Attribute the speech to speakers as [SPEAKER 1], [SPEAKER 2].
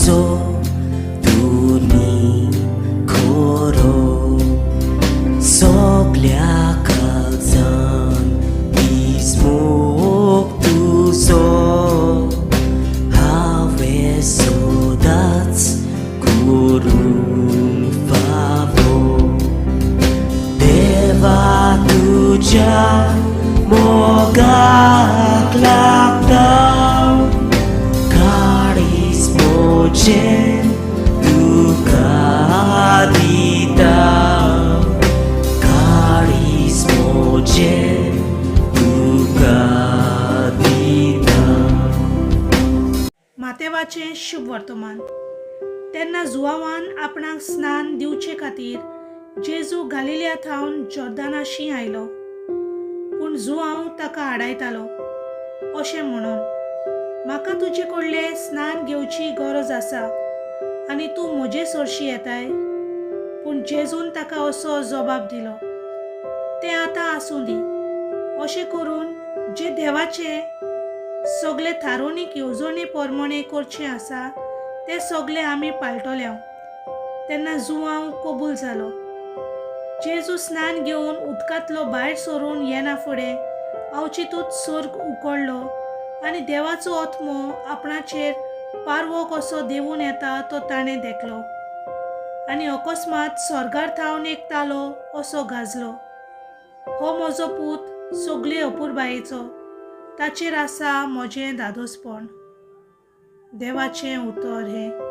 [SPEAKER 1] तुजो तुनी खरो सगल्या काळजान मोग तुजो हांवें सदांच करूंक फावो. देवा तुज्या मोगाक लागता काळीज म्हजें तुका दिता, काळीज म्हजें तुका दिता.
[SPEAKER 2] मातेवाचें शुभ वर्तमान. तेन्ना जुवावान आपणाक स्नान दिवचे खातीर जेजू गालिलिया थावन जॉर्दानाशी आयलो. पूण जुवांव ताका आडायतालो अशें म्हणून, म्हाका तुजे कडलें स्नान घेवची गरज आसा आनी तूं म्हजे सरशी येताय? पूण जेजून ताका असो जबाब दिलो, तें आतां आसूं दी. अशें करून जे देवाचें सगळे थारोवणीक येवजणे प्रमाणे करचें आसा तें सगळें आमी पाळटले. तेन्ना जुवांव कबूल जालो. जेजू स्नान घेवन उदकांतलो भायर सरून येना फुडें अवचितूच स्वर्ग उकडलो आनी देवाचो आत्मो आपणाचेर पारवो कसो देंवून येता तो ताणें देखलो. आनी अकस्मात स्वर्गार थावन एक तालो असो गाजलो, हो म्हजो पूत सगळे अपुरबायेचो, ताचेर आसा म्हजें धादोसपण. देवाचें उतर हें.